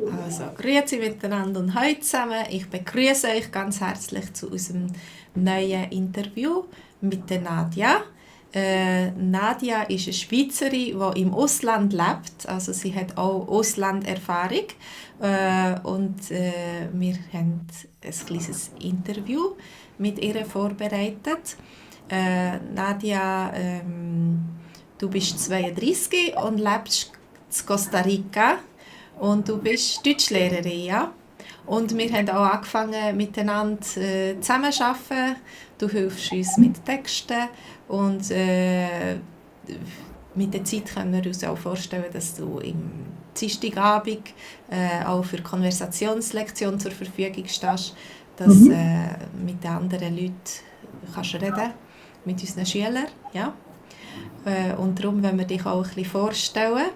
Also, grüezi miteinander und heute zusammen. Ich begrüße euch ganz herzlich zu unserem neuen Interview mit der Nadia. Nadia ist eine Schweizerin, die im Ausland lebt. Also sie hat auch Auslanderfahrung. Wir haben ein kleines Interview mit ihr vorbereitet. Nadia, du bist 32 und lebst in Costa Rica. Und du bist Deutschlehrerin, ja? Und wir haben auch angefangen, miteinander zusammenzuarbeiten. Du hilfst uns mit Texten und mit der Zeit können wir uns auch vorstellen, dass du im Dienstagabend auch für Konversationslektion zur Verfügung stehst, dass mit den anderen Leuten kannst reden, mit unseren Schülern, ja? Und darum wollen wir dich auch ein bisschen vorstellen.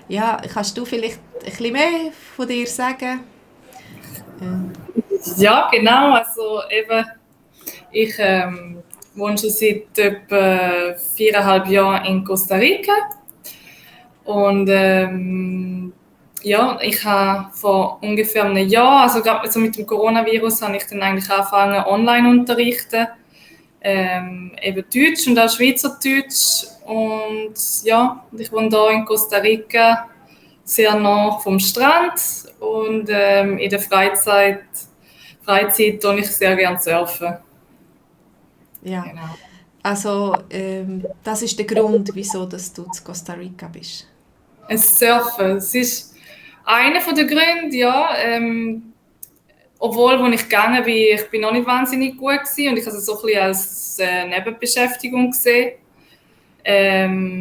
Ja, kannst du vielleicht ein bisschen mehr von dir sagen? Ja, genau. Also eben, ich wohne schon seit etwa 4,5 Jahren in Costa Rica. Und ja, ich habe vor ungefähr einem Jahr, also gerade so mit dem Coronavirus, habe ich dann eigentlich angefangen, online unterrichten. Eben Deutsch und auch Schweizerdeutsch. Und ja, ich wohne hier in Costa Rica, sehr nah vom Strand. Und in der Freizeit tue ich sehr gerne surfen. Ja, Genau. also das ist der Grund, wieso dass du zu Costa Rica bist. Es Surfen, es ist einer der Gründe, ja. Obwohl, als ich gegangen bin, ich bin noch nicht wahnsinnig gut gewesen und ich habe es so ein bisschen als Nebenbeschäftigung gesehen.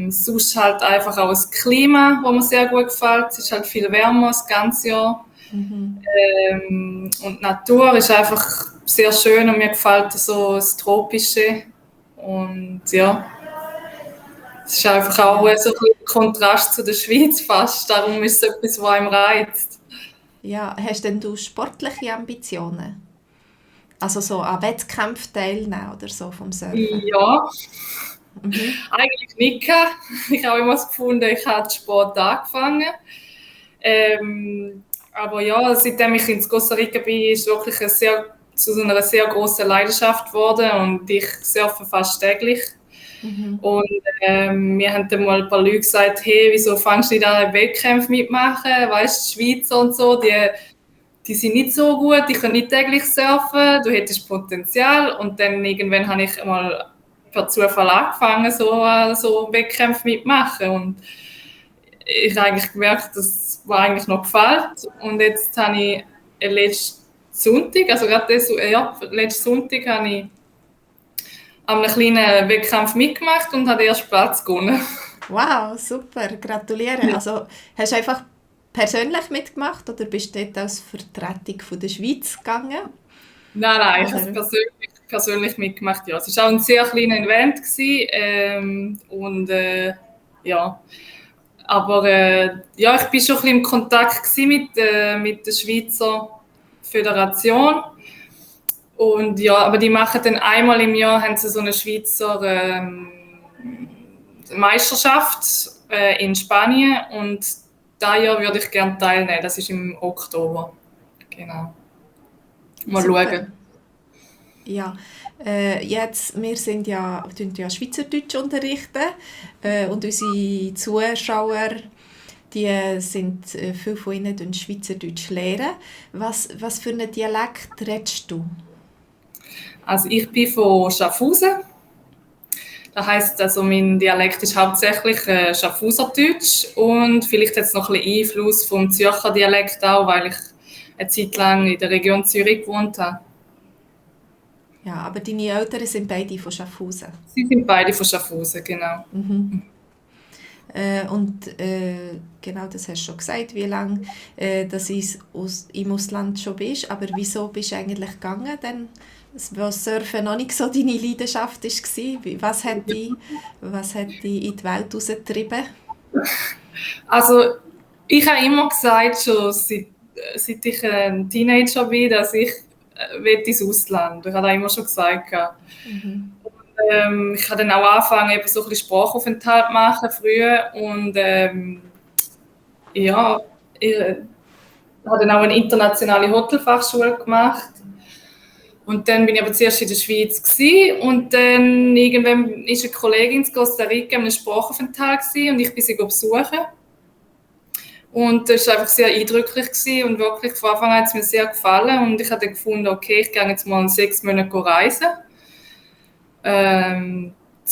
Sonst halt einfach auch das Klima, das mir sehr gut gefällt. Es ist halt viel wärmer das ganze Jahr. Und die Natur ist einfach sehr schön und mir gefällt so das Tropische. Und ja, es ist einfach auch so ein bisschen Kontrast zu der Schweiz fast. Darum ist es etwas, was einem reizt. Ja, hast denn du sportliche Ambitionen? Also so an Wettkämpfen teilnehmen oder so vom Surfen? Ja, Mhm. eigentlich nicht gehabt. Ich habe immer gefunden, ich habe den Sport angefangen. Aber ja, seitdem ich in Costa Rica bin, ist wirklich zu so einer sehr grossen Leidenschaft geworden und ich surfe fast täglich. Und mir haben dann mal ein paar Leute gesagt, hey, wieso fängst du nicht an Wettkämpfen mitmachen? Weißt du, die Schweizer und so, die sind nicht so gut, die können nicht täglich surfen, du hättest Potenzial. Und dann irgendwann habe ich mal per Zufall angefangen, so Wettkämpfe mitmachen. Und ich habe eigentlich gemerkt, das war eigentlich noch gefällt. Und jetzt habe ich letzten Sonntag, also gerade letzten Sonntag habe ich an einem kleinen Wettkampf mitgemacht und habe den ersten Platz gewonnen. Wow, super, gratuliere. Also hast du einfach persönlich mitgemacht oder bist du dort als Vertretung von der Schweiz gegangen? Nein, ich habe es Oder? persönlich mitgemacht. Ja, es war auch ein sehr kleiner Event gewesen, ja, aber ja, ich bin schon ein bisschen im Kontakt gewesen mit der Schweizer Föderation und ja, aber die machen dann einmal im Jahr haben sie so eine Schweizer Meisterschaft in Spanien und da Jahr würde ich gerne teilnehmen. Das ist im Oktober, genau. Mal Super. schauen. Ja, wir sind tun ja Schweizerdeutsch unterrichten und unsere Zuschauer, sind viele von ihnen tun Schweizerdeutsch lernen. Was für einen Dialekt redest du? Also ich bin von Schaffhausen. Das heisst, also mein Dialekt ist hauptsächlich Schaffhauserdeutsch und vielleicht hat es noch ein bisschen Einfluss vom Zürcher Dialekt auch, weil ich eine Zeit lang in der Region Zürich gewohnt habe. Ja, aber deine Eltern sind beide von Schaffhausen. Sie sind beide von Schaffhausen, genau. Genau, das hast du schon gesagt, wie lange dass du im Ausland schon bist. Aber wieso bist du eigentlich gegangen, denn, wo Surfen noch nicht so deine Leidenschaft war? Was hat dich in die Welt rausgetrieben? Also ich habe immer gesagt, schon seit ich ein Teenager bin, dass ich ins Ausland. Ich habe das immer schon gesagt. Ich habe dann auch angefangen, eben so ein bisschen Sprachaufenthalt zu machen früher und ja, habe dann auch eine internationale Hotelfachschule gemacht. Und dann bin ich aber zuerst in der Schweiz gewesen, und dann irgendwann war eine Kollegin in Costa Rica in einem Sprachaufenthalt und ich bin sie besuchen. Und das war einfach sehr eindrücklich gewesen, und wirklich von Anfang an hat es mir sehr gefallen, und ich habe dann gefunden, okay, ich gehe jetzt mal 6 Monate reisen,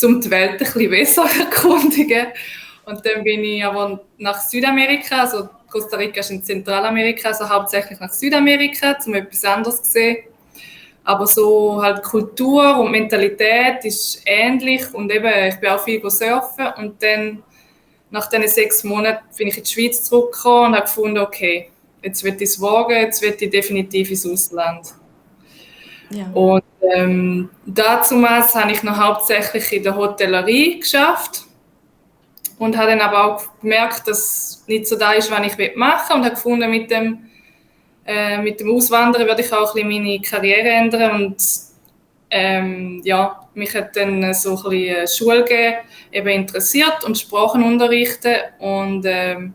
um die Welt ein bisschen besser zu erkundigen. Und dann bin ich aber nach Südamerika, also Costa Rica ist in Zentralamerika, also hauptsächlich nach Südamerika, um etwas anderes zu sehen. Aber so halt Kultur und Mentalität ist ähnlich, und eben, ich bin auch viel surfen, und dann nach diesen 6 Monaten bin ich in die Schweiz zurückgekommen und habe gefunden, okay, jetzt will ich es wagen, jetzt will ich definitiv ins Ausland. Ja. Und damals habe ich noch hauptsächlich in der Hotellerie geschafft und habe dann aber auch gemerkt, dass es nicht so da ist, was ich machen will, und habe gefunden, mit dem Auswandern würde ich auch ein bisschen meine Karriere ändern, und mich hat dann so ein bisschen Schule gegeben, eben interessiert und Sprachen unterrichten, und dann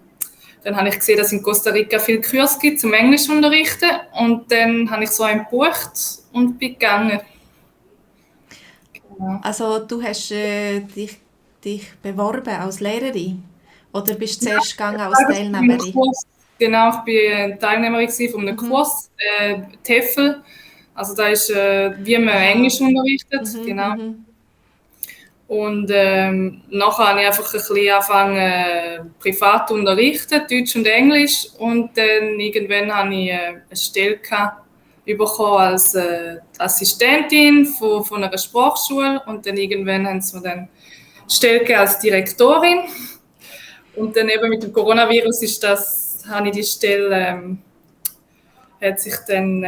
habe ich gesehen, dass es in Costa Rica viele Kurse gibt zum Englisch unterrichten, und dann habe ich so einen gebucht und bin gegangen. Genau. Also du hast dich beworben als Lehrerin oder bist du zuerst gegangen als Teilnehmerin? Genau, ich war Teilnehmerin von einem Kurs, TEFL. Also da ist, wie man Englisch unterrichtet, genau. Und nachher habe ich einfach ein bisschen angefangen, privat zu unterrichten, Deutsch und Englisch. Und dann irgendwann habe ich eine Stelle bekommen als Assistentin von einer Sprachschule. Und dann irgendwann haben sie mir dann eine Stelle gegeben als Direktorin. Und dann eben mit dem Coronavirus habe ich die Stelle, hat sich dann,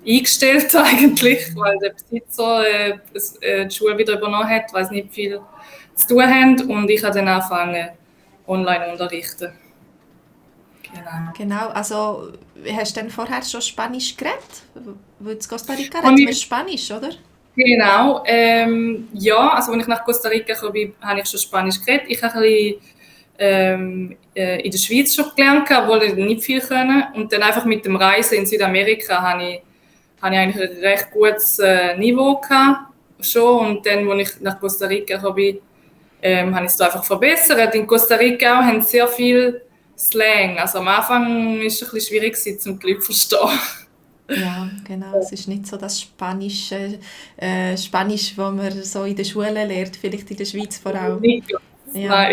eingestellt eigentlich, weil der Besitzer die Schule wieder übernommen hat, weil sie nicht viel zu tun haben, und ich habe dann angefangen, online unterrichten. Genau, also hast du dann vorher schon Spanisch geredet? Weil in Costa Rica redet man Spanisch, oder? Genau, also als ich nach Costa Rica kam, habe ich schon Spanisch geredet. Ich habe ein bisschen in der Schweiz schon gelernt, obwohl ich nicht viel können. Und dann einfach mit dem Reisen in Südamerika habe ich eigentlich ein recht gutes Niveau gehabt, schon. Und dann, als ich nach Costa Rica kam, habe ich es einfach verbessert. In Costa Rica auch haben sehr viel Slang. Also am Anfang war es ein bisschen schwierig, um die Leute zu verstehen. Ja, genau. Es ist nicht so das Spanisch, das man so in der Schule lernt, vielleicht in der Schweiz vor allem. Nicht ganz, Ja.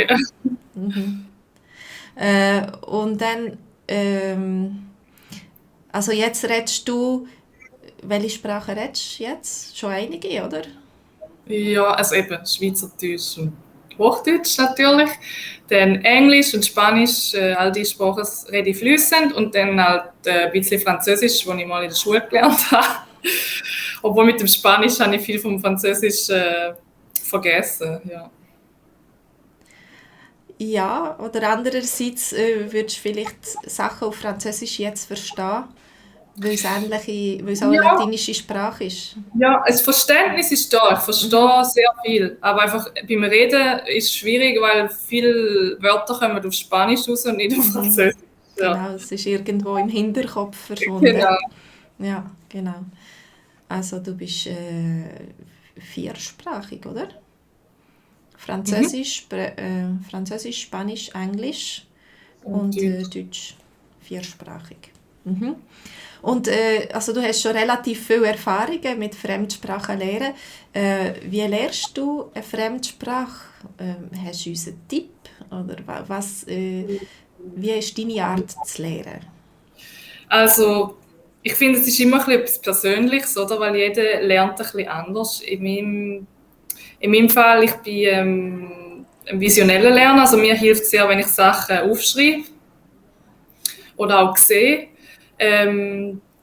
nein. Und dann, also jetzt redest du, welche Sprache redest du jetzt? Schon einige, oder? Ja, also eben Schweizerdeutsch und Hochdeutsch natürlich. Dann Englisch und Spanisch, all die Sprachen rede ich fließend, und dann halt ein bisschen Französisch, das ich mal in der Schule gelernt habe. Obwohl mit dem Spanisch habe ich viel vom Französisch vergessen. Ja. Ja, oder andererseits würdest du vielleicht Sachen auf Französisch jetzt verstehen, weil es auch eine latinische Sprache ist. Ja, das Verständnis ist da. Ich verstehe sehr viel. Aber einfach beim Reden ist es schwierig, weil viele Wörter kommen auf Spanisch raus und nicht auf Französisch. Ja. Genau, es ist irgendwo im Hinterkopf verschwunden. Genau. Ja, genau. Also du bist viersprachig, oder? Französisch, Französisch, Spanisch, Englisch und Deutsch. Viersprachig. Und also du hast schon relativ viel Erfahrungen mit Fremdsprachen lernen. Wie lernst du eine Fremdsprache? Hast du uns einen Tipp? Oder wie ist deine Art zu lernen? Also ich finde, es ist immer etwas Persönliches, oder? Weil jeder lernt ein bisschen anders. In meinem Fall, ich bin ein visueller Lerner, also mir hilft es sehr, wenn ich Sachen aufschreibe oder auch sehe.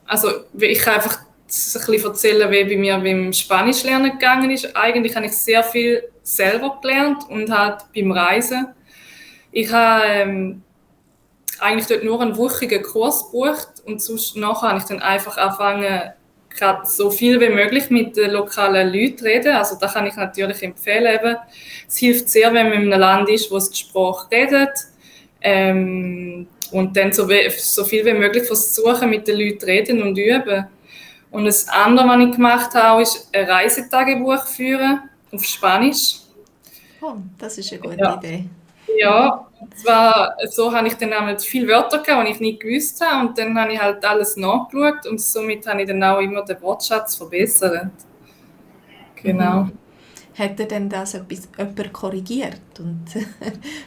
Also ich kann einfach ein bisschen erzählen, wie bei mir beim Spanisch lernen gegangen ist. Eigentlich habe ich sehr viel selber gelernt und halt beim Reisen. Ich habe eigentlich dort nur einen wöchigen Kurs gebucht, und sonst nachher habe ich dann einfach angefangen, gerade so viel wie möglich mit den lokalen Leuten zu reden. Also da kann ich natürlich empfehlen. Eben. Es hilft sehr, wenn man in einem Land ist, wo es die Sprache redet. Und dann so viel wie möglich versuchen, mit den Leuten reden und üben. Und das andere, was ich gemacht habe, ist ein Reisetagebuch führen auf Spanisch. Oh, das ist eine gute Ja. Idee. Ja, zwar, so habe ich dann auch nicht viele Wörter gehabt, die ich nicht gewusst habe. Und dann habe ich halt alles nachgeschaut und somit habe ich dann auch immer den Wortschatz verbessert. Genau. Hat er denn das jemand korrigiert?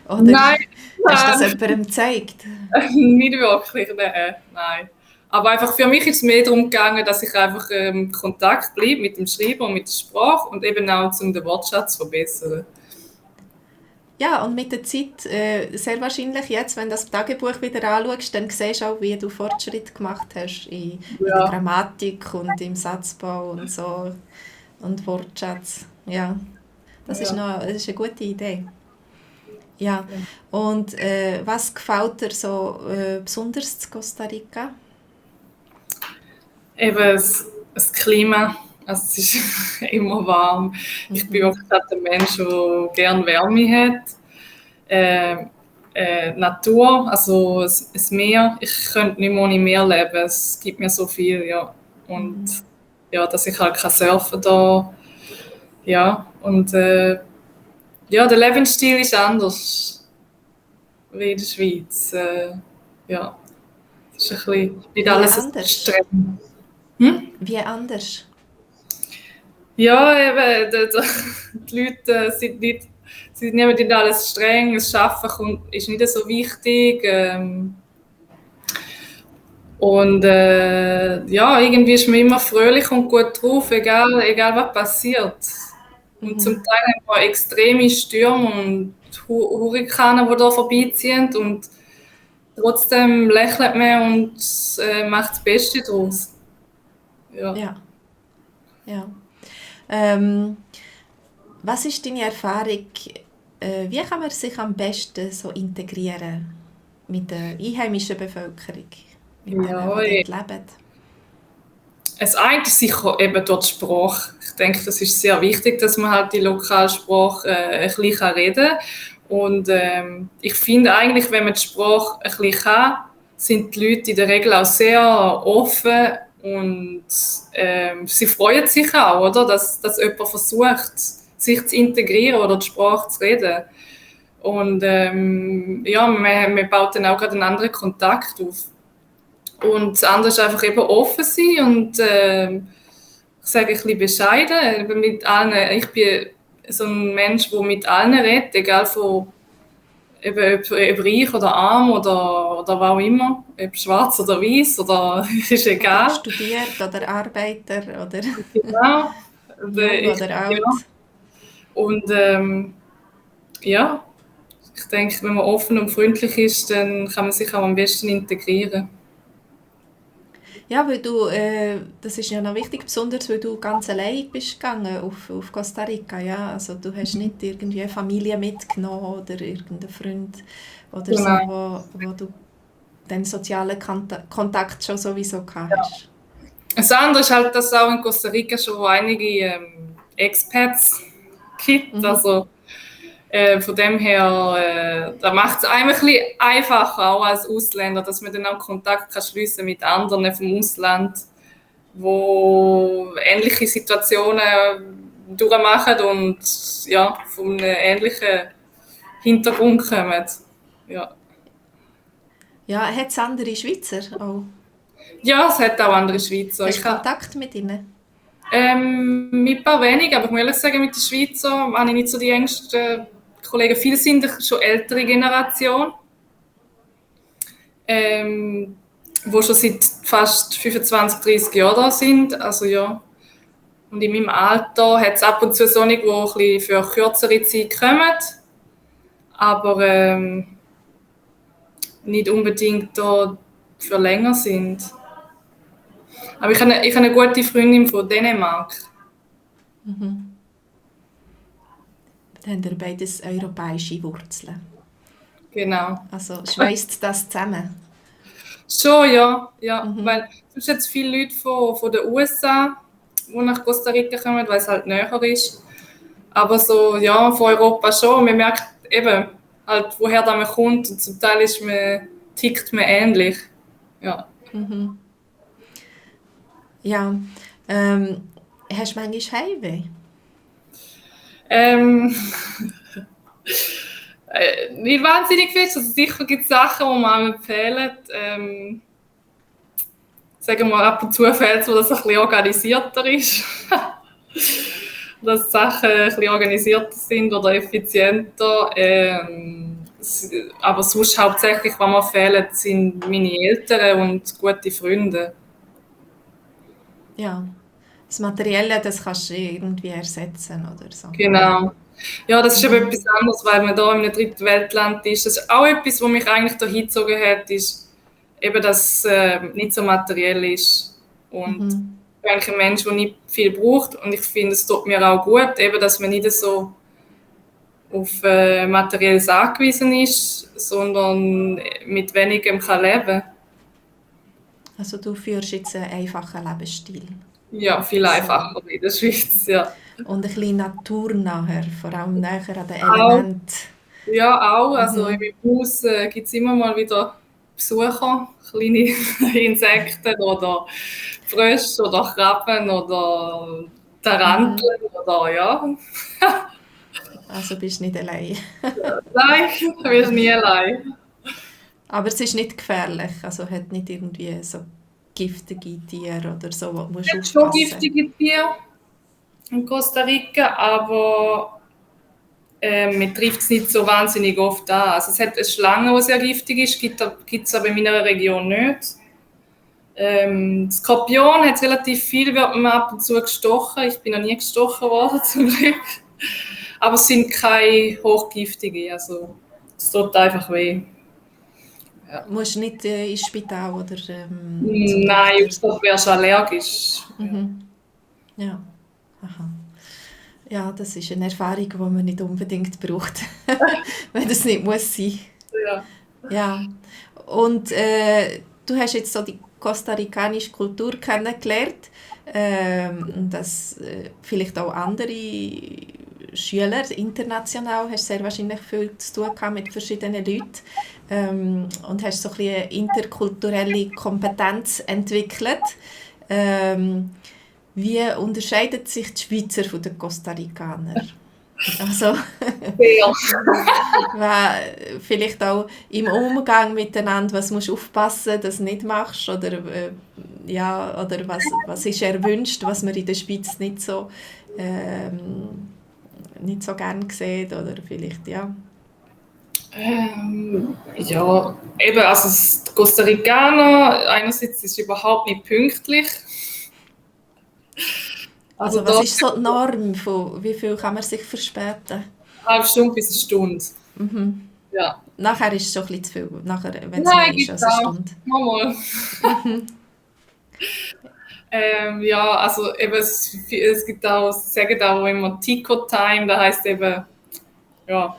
Oder Nein, hast du das nein, jemandem gezeigt? nicht wirklich, nein. Aber einfach für mich ist es mehr darum gegangen, dass ich einfach im Kontakt bleibe mit dem Schreiben und mit der Sprache und eben auch um den Wortschatz zu verbessern. Ja, und mit der Zeit, sehr wahrscheinlich jetzt, wenn du das Tagebuch wieder anschaust, dann siehst du auch, wie du Fortschritt gemacht hast in der Ja, Grammatik und im Satzbau und so und Wortschatz. Ja, das ist ja. das ist eine gute Idee. Ja, und was gefällt dir so besonders zu Costa Rica? Eben das Klima, also es ist immer warm. Ich bin wirklich halt ein Mensch, der gerne Wärme hat. Äh, Natur, also das Meer. Ich könnte nicht mehr ohne Meer leben. Es gibt mir so viel, ja. Und ja, dass ich halt kann surfen da. Ja, und ja, der Lebensstil ist anders wie in der Schweiz. Ja, es ist ein bisschen, nicht Wie alles so anders? streng. Hm? Wie anders? Ja, eben, die Leute sie nehmen nicht alles streng, das Arbeiten ist nicht so wichtig. Und ja, irgendwie ist man immer fröhlich und gut drauf, egal was passiert. Und zum Teil haben wir extreme Stürme und Hurrikane, die da vorbeiziehen und trotzdem lächelt man und macht das Beste draus. Ja. Ja, ja. Ähm, Was ist deine Erfahrung? Wie kann man sich am besten so integrieren mit der einheimischen Bevölkerung, mit denen, Ja, die dort leben? es eine ist sicher eben durch die Sprache. Ich denke, das ist sehr wichtig, dass man halt die Lokalsprache ein bisschen reden kann. Und ich finde eigentlich, wenn man die Sprache ein bisschen kann, sind die Leute in der Regel auch sehr offen und sie freuen sich auch, oder? Dass jemand versucht, sich zu integrieren oder die Sprache zu reden. Und ja, man baut dann auch gerade einen anderen Kontakt auf. Und das andere ist einfach eben offen sein und ich sage ein bisschen bescheiden. Eben mit allen, ich bin so ein Mensch, der mit allen redet, egal von eben, ob reich oder arm oder was auch immer, ob schwarz oder weiß oder ist Oder egal. studiert oder Arbeiter oder Genau. Und, jung oder ja. alt. Und ja, ich denke, wenn man offen und freundlich ist, dann kann man sich auch am besten integrieren. Ja, weil du, das ist ja noch wichtig, besonders weil du ganz allein bist gegangen auf Costa Rica, ja. Also du hast nicht irgendwie eine Familie mitgenommen oder irgendeinen Freund oder so, Genau. wo du den sozialen Kontakt schon sowieso gehabt hast. Das andere ist halt, dass es auch in Costa Rica schon einige Expats gibt. Also von dem her, da macht es einem ein bisschen einfacher, auch als Ausländer, dass man dann auch Kontakt kann schliessen mit anderen vom Ausland, wo ähnliche Situationen durchmachen und ja, von einem ähnlichen Hintergrund kommen. Ja. Ja, hat es andere Schweizer auch? Ja, es hat auch andere Schweizer. Hast Ich du habe Kontakt mit ihnen? mit ein paar wenigen, aber ich muss ehrlich sagen, mit den Schweizer habe ich nicht so die engsten Kollegen. Viele sind schon ältere Generation, die schon seit fast 25, 30 Jahren da sind. Also ja. Und in meinem Alter hat es ab und zu solche, die ein bisschen für kürzere Zeit kommen, aber nicht unbedingt da für länger sind. Aber ich habe eine gute Freundin von Dänemark. Dann haben wir beides europäische Wurzeln. Genau. Also schweißt das zusammen? Schon, ja. Ja. Weil es sind jetzt viele Leute von den USA, die nach Costa Rica kommen, weil es halt näher ist. Aber so, ja, von Europa schon. Man merkt eben, halt, woher da man kommt. Und zum Teil ist man tickt man ähnlich. Ja. Mhm. Ja. Hast du manchmal Heimweh? Ähm, nicht wahnsinnig fest. Also sicher gibt es Sachen, die man auch empfehlen. Sagen wir, ab und zu fällt es, wo das ein bisschen organisierter ist. Dass die Sachen ein bisschen organisierter sind oder effizienter. Aber sonst hauptsächlich, was mir fehlen, sind meine Eltern und gute Freunde. Ja. Das Materielle, das kannst du irgendwie ersetzen oder so. Genau. Ja, das ist eben etwas anderes, weil man da in einem dritten Weltland ist. Das ist auch etwas, was mich eigentlich da hingezogen hat, ist eben, dass es nicht so materiell ist. Und ich bin eigentlich ein Mensch, der nicht viel braucht. Und ich finde, es tut mir auch gut, eben, dass man nicht so auf Materielles angewiesen ist, sondern mit wenigem kann leben. Also du führst jetzt einen einfachen Lebensstil. Ja, viel einfacher in der Schweiz, ja. Und ein bisschen naturnaher, vor allem näher an den Auch, Elementen. ja, auch. Also in meinem Haus gibt es immer mal wieder Besucher, kleine Insekten oder Frösche oder Krabben oder Taranteln oder ja. Also bist du nicht allein. Nein, du bist nie allein. Aber es ist nicht gefährlich, also hat nicht irgendwie so giftige Tiere oder so, wo du musst Es gibt schon aufpassen. giftige Tiere in Costa Rica, aber man trifft es nicht so wahnsinnig oft an. Also es hat eine Schlange, die sehr giftig ist, gibt es aber in meiner Region nicht. Skorpion hat relativ viel, wird man ab und zu gestochen. Ich bin noch nie gestochen worden, zum Glück. Aber es sind keine hochgiftigen, also es tut einfach weh. Ja. Musst du nicht ins Spital oder zum Nein, ich glaube, wärst du allergisch. Ja. Aha. Ja, das ist eine Erfahrung, die man nicht unbedingt braucht, wenn das nicht muss sein. Ja. Ja. Und du hast jetzt so die kostarikanische Kultur kennengelernt, dass vielleicht auch andere Schüler international hast sehr wahrscheinlich viel zu tun gehabt mit verschiedenen Leuten und hast so ein bisschen eine interkulturelle Kompetenz entwickelt. Wie unterscheiden sich die Schweizer von den Costa Ricanern? Also, vielleicht auch im Umgang miteinander, was musst du aufpassen, dass du nicht machst oder, ja, oder was ist erwünscht, was man in der Schweiz nicht so gerne sieht oder vielleicht, ja. Ja, eben, also die Costa Ricaner, einerseits ist es überhaupt nicht pünktlich. Also was ist so die Norm, von wie viel kann man sich verspäten? Halbe Stunde bis eine Stunde. Mhm. Ja. Nachher ist es schon ein bisschen zu viel, nachher, wenn es mehr ist als eine Stunde. Mal. Ja, also eben, es gibt auch, sie sagen auch immer Tico Time, das heisst eben, ja,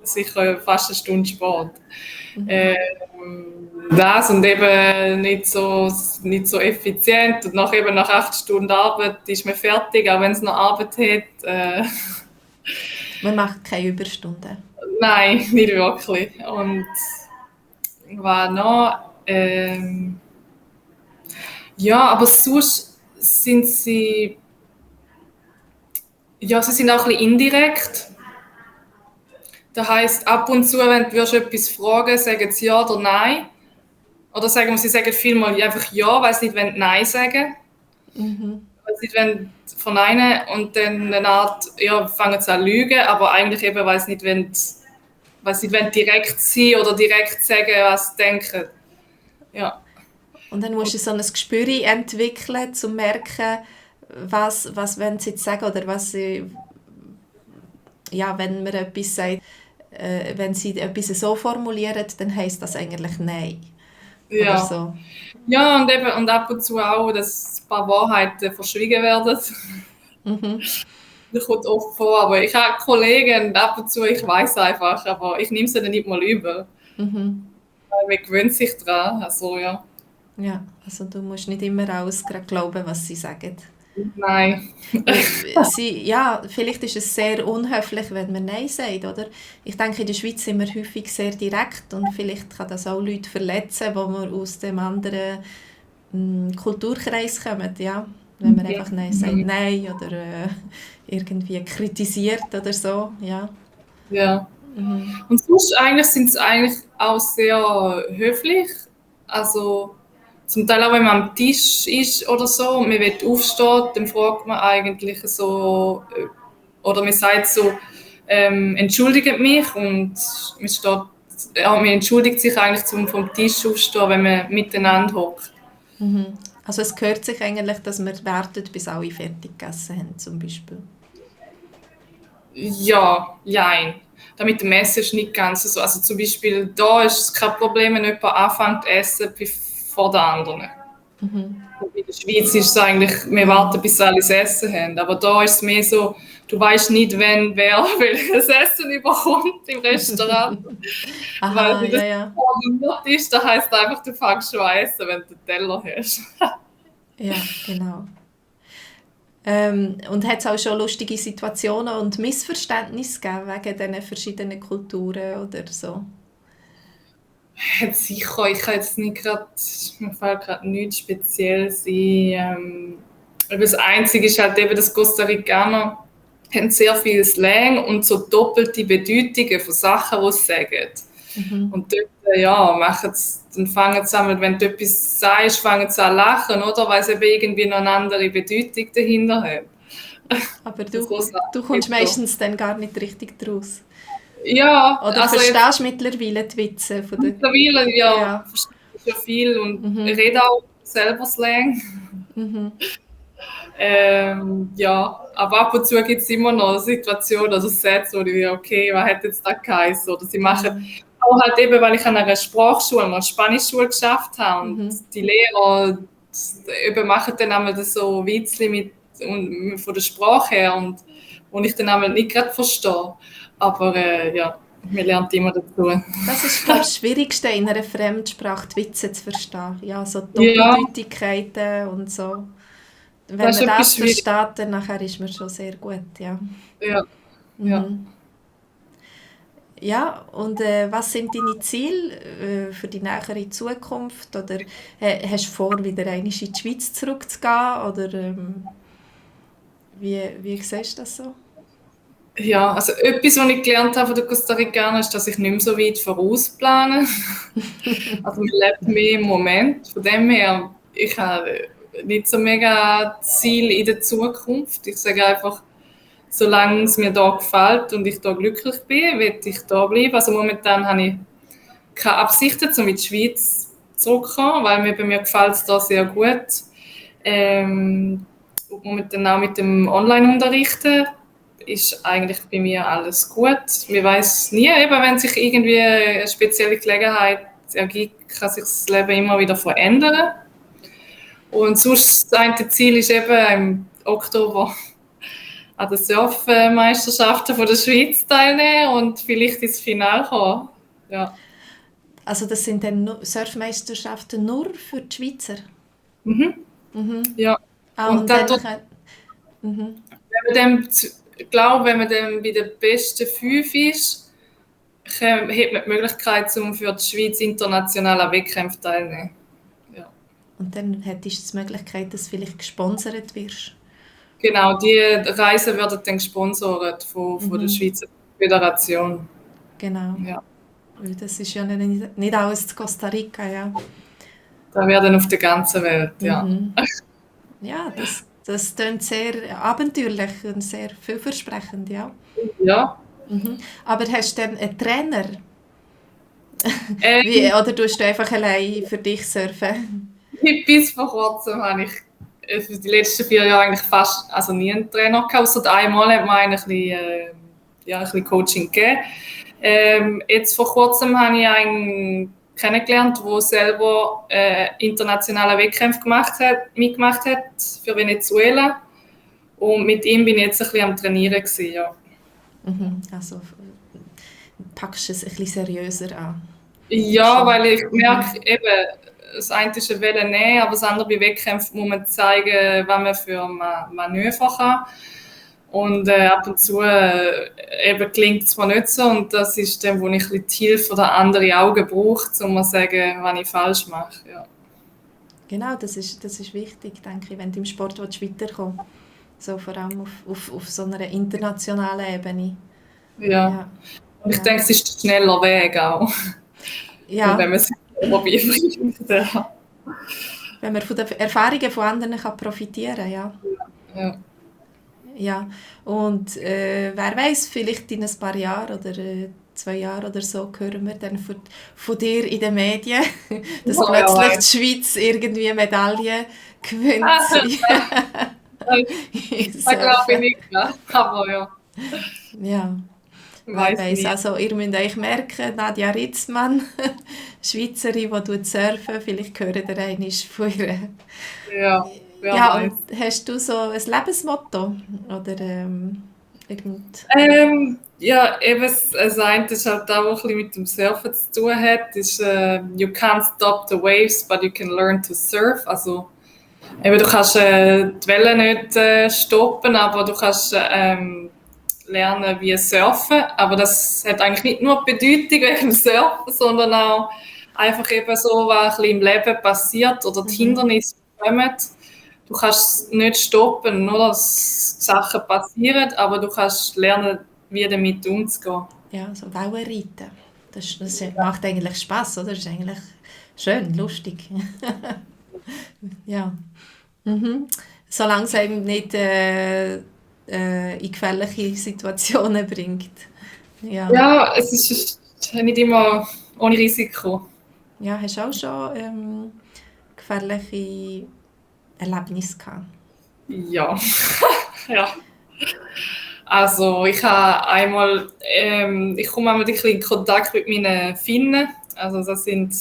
sicher fast eine Stunde Sport. Das und eben nicht so effizient und nach 8 Stunden Arbeit ist man fertig, auch wenn es noch Arbeit hat. Man macht keine Überstunden. Nein, nicht wirklich. Und war noch ja, aber sonst sind sie ja, sie sind auch ein bisschen indirekt. Das heisst, ab und zu, wenn du etwas fragen, sagen sie ja oder nein. Oder sagen wir, sie sagen vielmal einfach ja, weil sie nicht Nein sagen. Weil sie nicht verneinen und dann eine Art, ja, fangen sie an zu lügen, aber eigentlich eben, weil sie nicht direkt sein oder direkt sagen, was sie denken. Ja. Und dann musst du so ein Gespür entwickeln, um zu merken, was wollen sie jetzt sagen oder was sie, ja, wenn man etwas sagt, wenn sie etwas so formulieren, dann heisst das eigentlich Nein. Ja. Oder so. Ja, und ab und zu auch, dass ein paar Wahrheiten verschwiegen werden. Das kommt oft vor, aber ich habe Kollegen und ab und zu, ich weiß einfach, aber ich nehme sie dann nicht mal über. Weil man gewöhnt sich daran, also ja. Ja, also du musst nicht immer alles gerade glauben, was sie sagen. Nein. Ja, vielleicht ist es sehr unhöflich, wenn man Nein sagt, oder? Ich denke, in der Schweiz sind wir häufig sehr direkt und vielleicht kann das auch Leute verletzen, die wir aus dem anderen Kulturkreis kommen, ja. Wenn man einfach Nein sagt, Mhm. Nein oder irgendwie kritisiert oder so, ja. Ja. Mhm. Und sonst eigentlich sind sie eigentlich auch sehr höflich. Also zum Teil auch, wenn man am Tisch ist oder so und man will aufstehen, dann fragt man eigentlich so, oder man sagt so, entschuldigt mich und man, steht, ja, man entschuldigt sich eigentlich zum vom Tisch aufstehen, wenn man miteinander hockt. Mhm. Also es gehört sich eigentlich, dass wir wartet, bis alle fertig gegessen haben, zum Beispiel. Ja, jein. Damit der Messer ist nicht ganz so. Also zum Beispiel da ist es kein Problem, wenn jemand anfängt zu essen vor den anderen. Mhm. In der Schweiz ist es eigentlich, wir warten, bis alle das Essen haben. Aber da ist es mehr so, du weißt nicht, wenn wer welches Essen überkommt im Restaurant. Weil Aha, wenn das ja, ja. koordiniert ist, dann heisst einfach, du fängst schon an essen, wenn du den Teller hast. Ja, genau. Und hat es auch schon lustige Situationen und Missverständnisse gegeben wegen diesen verschiedenen Kulturen oder so? Hat sicher, ich kann jetzt nicht gerade, mir fällt gerade nichts Spezielles ein. Aber das Einzige ist halt eben, dass Costa Ricaner haben sehr viel Slang und so doppelte Bedeutungen von Sachen, die sie sagen. Mhm. Und dort, ja, dann fangen sie an, wenn du etwas sagst, fangen sie an zu lachen, oder? Weil sie eben irgendwie noch eine andere Bedeutung dahinter haben. Aber Das du geht kommst so. meistens dann gar nicht richtig draus. Ja, Oder also jetzt verstehst du mittlerweile die Witze von der... mittlerweile, ja, Ja. verstehe ich ja viel und Mhm. rede auch selber Slang. Mhm. Ja, aber ab und zu gibt es immer noch Situationen, also Sätze, wo ich denke, okay, was hat jetzt da geheißen? Oder sie machen, Mhm. auch halt eben, weil ich an einer Sprachschule, einer Spanischschule geschafft habe und Mhm. die Lehrer eben machen dann einmal das so Witzli von der Sprache her und ich dann einmal nicht gerade verstehe. Aber ja, man lernt immer dazu. Das ist, glaube ich, das Schwierigste in einer Fremdsprache, die Witze zu verstehen. Ja, so Ja, Doppeldeutigkeiten und so. Wenn das man ist das etwas schwierig. versteht, dann nachher ist man schon sehr gut, ja. Ja, ja. Mhm. Ja, und was sind deine Ziele für die nähere Zukunft? Oder hast du vor, wieder einmal in die Schweiz zurückzugehen? Oder wie siehst du das so? Ja, also etwas, was ich gelernt habe von den Costa Ricanern, ist, dass ich nicht mehr so weit vorausplane. Also man lebt mehr im Moment. Von dem her, ich habe nicht so mega Ziel in der Zukunft. Ich sage einfach, solange es mir da gefällt und ich da glücklich bin, will ich da bleiben. Also momentan habe ich keine Absichten, um in die Schweiz zurückzukommen, weil mir gefällt es da sehr gut. Momentan auch mit dem Online-Unterrichten ist eigentlich bei mir alles gut. Man weiß nie, eben, wenn sich irgendwie eine spezielle Gelegenheit ergibt, kann sich das Leben immer wieder verändern. Und sonst das eine Ziel ist eben im Oktober an den Surfmeisterschaften von der Schweiz teilnehmen und vielleicht ins Finale kommen. Ja. Also das sind dann Surfmeisterschaften nur für die Schweizer? Mhm. Mhm. Ja. Ah, Und und dann das nachher... Mhm. ich glaube, wenn man dann bei den besten fünf ist, hat man die Möglichkeit, um für die Schweiz international an Wettkämpfen teilzunehmen. Ja. Und dann hättest du die Möglichkeit, dass du vielleicht gesponsert wirst. Genau, die Reisen werden dann gesponsert von der Mhm. Schweizer Föderation. Genau. Ja. Weil das ist ja nicht alles zu Costa Rica, ja. Da werden auf der ganzen Welt, ja. Mhm. Ja, das klingt sehr abenteuerlich und sehr vielversprechend, ja. Ja. Mhm. Aber hast du dann einen Trainer? Oder tust du einfach allein für dich surfen? Bis vor kurzem habe ich für die letzten 4 Jahre eigentlich fast also nie einen Trainer gehabt, außer einmal hat man ein bisschen, ja, ein bisschen Coaching gegeben. Jetzt vor kurzem habe ich einen kennengelernt, der selber internationale Wettkämpfe mitgemacht hat für Venezuela. Und mit ihm bin ich jetzt ein bisschen am Trainieren gewesen, ja. Mhm. Also packst du es ein bisschen seriöser an. Ja, Schon. weil ich Mhm. merke eben, das eine ist ein Welle nehmen, aber das andere bei Wettkämpfen muss man zeigen, was man für Manöver kann. Und ab und zu eben gelingt es mir nicht so und das ist dann, wo ich ein bisschen die Hilfe oder andere Augen brauche, um zu sagen, was ich falsch mache. Ja. Genau, das ist wichtig, denke ich, wenn du im Sport weiterkommen willst. So vor allem auf so einer internationalen Ebene. Ja. Und ich denke, es ist ein schneller Weg auch. Ja. Und wenn man es probiert. Wenn man von den Erfahrungen von anderen kann profitieren kann, ja. Ja. Ja, und wer weiß, vielleicht in ein paar Jahren oder 2 Jahren oder so hören wir dann von dir in den Medien, dass plötzlich die Schweiz irgendwie Medaillen gewinnt. Das glaube ich nicht, ne? Aber ja. Ja, wer weiß. Also ihr müsst euch merken, Nadja Ritzmann, Schweizerin, die surfen, vielleicht hört ihr einmal von ihr. Ja. Ja, und hast du so ein Lebensmotto? Oder ja, eben das eine ist halt auch ein bisschen mit dem Surfen zu tun hat, ist you can't stop the waves, but you can learn to surf. Also eben, du kannst die Wellen nicht stoppen, aber du kannst lernen, wie surfen. Aber das hat eigentlich nicht nur die Bedeutung wegen dem Surfen, sondern auch einfach eben so, was ein bisschen im Leben passiert oder die Hindernisse kommen. Du kannst es nicht stoppen, nur dass Sachen passieren, aber du kannst lernen, wie damit umzugehen. Ja, so Wellenreiten. Das macht eigentlich Spass, oder? Das ist eigentlich schön, lustig. Ja. Solange es einem nicht in gefährliche Situationen bringt. Ja, es ist nicht immer ohne Risiko. Ja, hast du auch schon gefährliche Erlebnisse gehabt? Ja. Ja. Also ich habe einmal, ich komme einmal ein bisschen in Kontakt mit meinen Finnen. Also das sind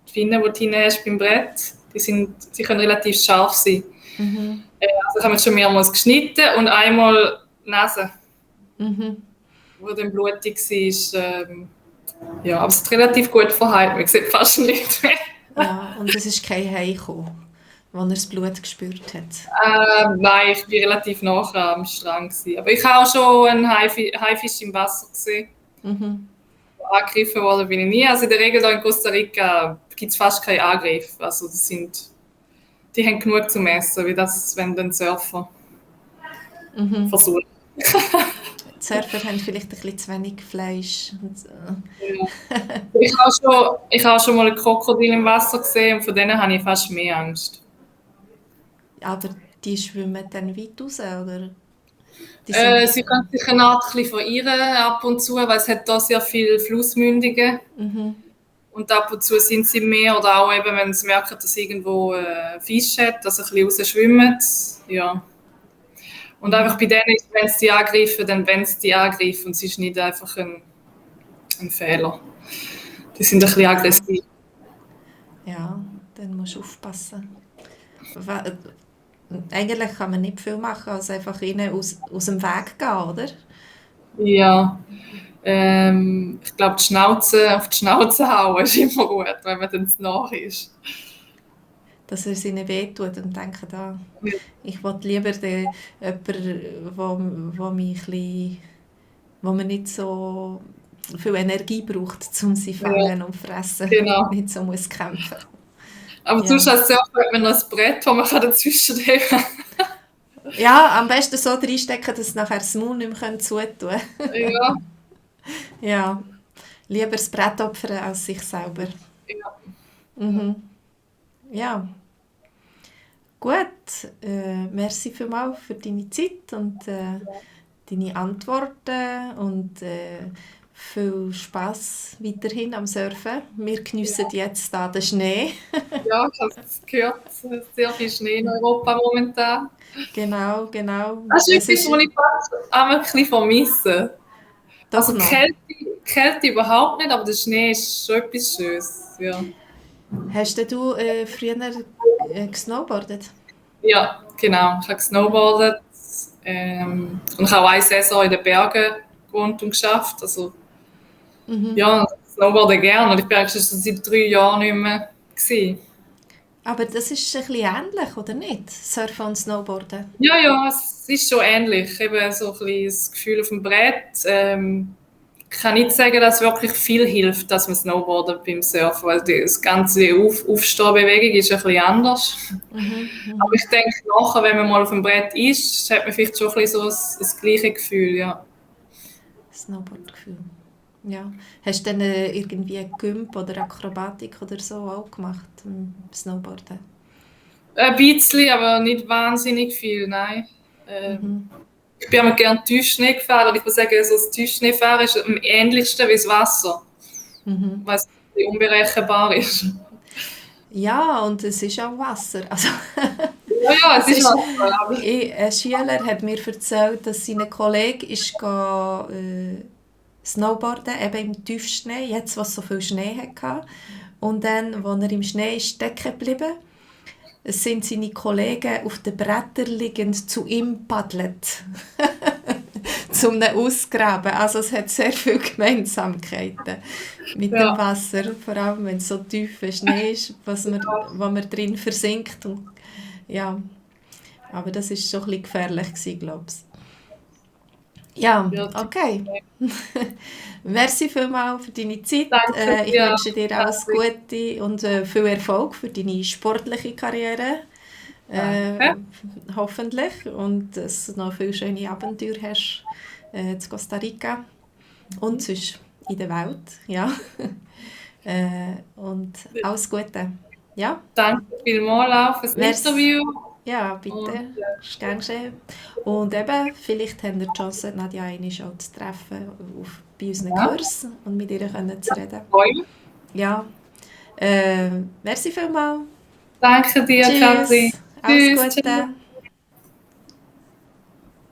die Finnen, die du hinten hast beim Brett. Sie können relativ scharf sein. Also ich habe mich schon mehrmals geschnitten und einmal die Nase, wo dann blutig war. Ja, aber es ist relativ gut verheilt, man sieht fast nicht mehr. Ja, und es ist kein Heim gekommen, wo er das Blut gespürt hat? Nein, ich war relativ nah am Strand. Aber ich habe auch schon einen Haifisch im Wasser gesehen. Angegriffen worden bin ich nie. Also in der Regel hier in Costa Rica gibt es fast keinen Angriff. Also die haben genug zum Essen, wie das, wenn den Surfer versuchen. Die Surfer haben vielleicht ein bisschen zu wenig Fleisch. Ja. Ich habe schon mal einen Krokodil im Wasser gesehen und von denen habe ich fast mehr Angst. Aber die schwimmen dann weit raus, oder? Sie können sich eine Art verirren ab und zu, weil es hat hier sehr viele Flussmündungen. Und ab und zu sind sie mehr, oder auch eben, wenn sie merken, dass irgendwo Fisch hat, dass sie ein bisschen rausschwimmen. Ja. Und einfach bei denen ist, wenn sie die angreifen, dann wenn sie die angreifen. Und es ist nicht einfach ein Fehler. Die sind ein bisschen aggressiv. Ja, dann musst du aufpassen. Eigentlich kann man nicht viel machen, als einfach ihnen aus dem Weg gehen, oder? Ja. Ich glaube, auf die Schnauze hauen ist immer gut, wenn man dann zu nah ist. Dass es ihnen wehtut und denken, ich will lieber jemanden, wo man nicht so viel Energie braucht, um sie zu fangen und fressen. Genau. Nicht so muss kämpfen. Aber sonst hat man noch ein Brett, das man dazwischen nehmen kann. Ja, am besten so reinstecken, dass nachher das Maul nicht mehr zutun können. Ja. Ja, lieber das Brett opfern als sich selber. Ja. Ja. Gut, merci vielmals für deine Zeit und deine Antworten und viel Spass weiterhin am Surfen. Wir geniessen jetzt da den Schnee. Ja, ich habe es gehört, es ist sehr viel Schnee in Europa momentan. Genau. Das ist etwas, was ich fast ein bisschen vermisse. Also Kälte überhaupt nicht, aber der Schnee ist schon etwas Schönes. Ja. Hast du früher gesnowboardet? Ja, genau. Ich habe gesnowboardet und ich habe auch eine Saison in den Bergen gewohnt und geschafft. Also, ja, Snowboarden gerne. Und ich bin eigentlich schon seit 3 Jahren nicht mehr gewesen. Aber das ist ein bisschen ähnlich, oder nicht? Surfen und Snowboarden. Ja, ja, es ist schon ähnlich. Eben so ein bisschen das Gefühl auf dem Brett. Ich kann nicht sagen, dass wirklich viel hilft, dass man Snowboarden beim Surfen, weil das ganze Aufstehbewegung ist ein bisschen anders. Aber ich denke, nachher, wenn man mal auf dem Brett ist, hat man vielleicht schon ein bisschen so das gleiche Gefühl, ja. Snowboard-Gefühl. Ja. Hast du dann irgendwie Gymp oder Akrobatik oder so auch gemacht im Snowboarden? Ein bisschen, aber nicht wahnsinnig viel, nein. Ich bin immer gerne Tiefschnee gefahren und ich muss sagen, so das Tiefschneefahren ist am ähnlichsten wie das Wasser, weil es ein bisschen unberechenbar ist. Ja, und es ist auch Wasser. Also, Ja, ja, es ist ist- Wasser, aber ein Schüler hat mir erzählt, dass sein Kollege ist Snowboarden, eben im Tiefschnee, jetzt, was so viel Schnee hatte. Und dann, als er im Schnee ist stecken geblieben, sind seine Kollegen auf den Brettern liegend zu ihm paddelt. Zum ihn ausgraben. Also es hat sehr viele Gemeinsamkeiten mit Ja. dem Wasser, vor allem wenn es so tiefer Schnee ist, wo man drin versinkt. Und, ja, aber das war schon ein bisschen gefährlich, glaube ich. Ja, Ja, okay. Merci vielmals für deine Zeit. danke Ich dir. wünsche dir alles Gute und viel Erfolg für deine sportliche Karriere. Danke. Hoffentlich. Und dass du noch viele schöne Abenteuer hast zu Costa Rica und sonst in der Welt. Ja. Und alles Gute. Ja, Danke vielmals auch fürs merci. Interview. Ja, bitte. Und, Ist gern geschehen. Und eben, vielleicht haben wir die Chance, Nadja einmal auch zu treffen bei unseren Kursen und mit ihr zu reden. freue mich. Ja. Merci vielmals. Danke dir, Katrin. Tschüss. Alles Tschüss. Gute.